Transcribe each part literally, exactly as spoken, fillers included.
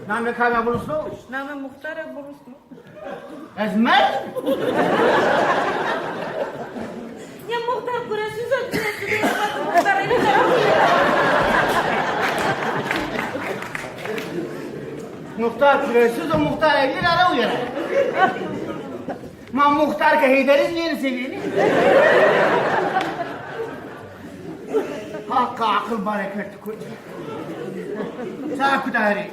Namê kamî ra burusno? Namê muxtar ra burusno. Ez merdim. Ya muxtar Kuresuza, Kuresuza, muxtar Eglî ra ra uyera. Muxtar Kuresuza, muxtar Eglî ra ra uyera. Ma muxtar ke Heyderî nêrî sevîyenî. Haq aqil bereket kut. Sa kudarî.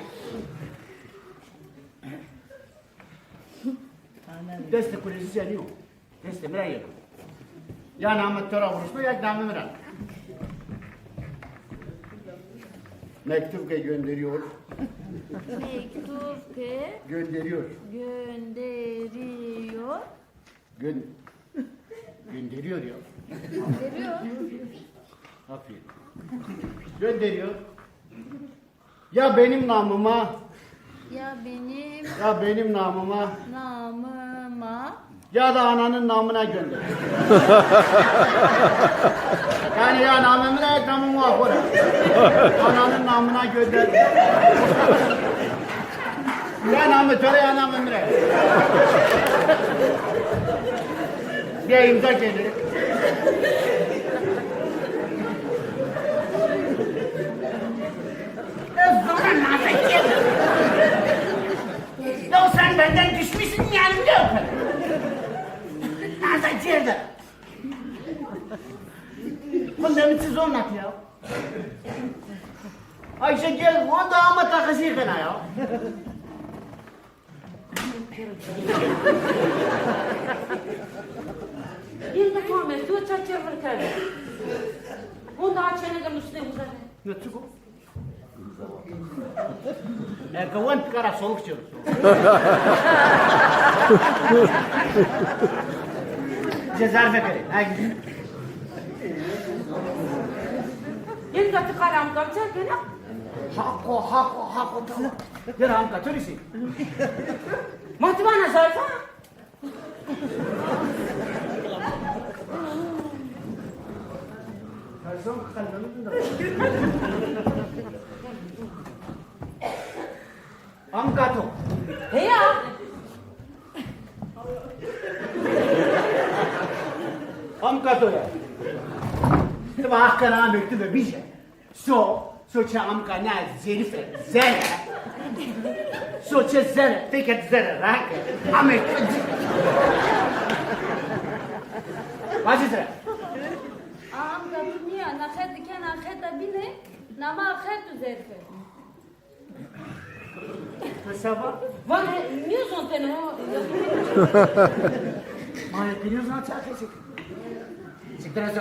Destê Kuresuza nîyo. Destê mi ra yeno. Ya namê to ra vuruşno ya namê mi ra. Mektup ke gönderiyor. Mektup ke gönderiyor. Gönderiyor. Gö-, gönderiyor ya. Gönderiyor. Aferin. Gönderiyor. Ya benim namıma, ya benim, ya benim namıma, namıma, ya da ananın namına gönder. Yani ya namımına, ya namıma, ahora. Ananın namına gönder. Ya namı töre, ya namı mire. Bir imza gelir. Öf, bana nazar geldi. Ya sen benden düşmüşsün yanımda o kadar. Nazar geldi. Kundemi çi zor nak ya. Ayşe gel, o da ama takası yıkana ya. Yirmi tane, tu çaçır vur kare. Onda açene de müsne uzane. Ne çıkı? Eke wen tikara soluk çevir. Cezar vekeri. Ha, güzel. Yirmi tikara mı kapçar kena? Hako, hako, hako, tamam. Yere amka, turisi. Ma ti vana zarfa? Amka to. Heya. Amka to ya. Ti va akana mektubi bije. So, so çe amka na zerife, zere. So çe zere, feket zere, rake. Ame. Vacî zere. Amka tu nîya, na xet dikena xeta bîne, nama xet û zerife. Seba? Vane, nîyo zon tene o. Ma ya nîyo zon ça kesik. Siktir et.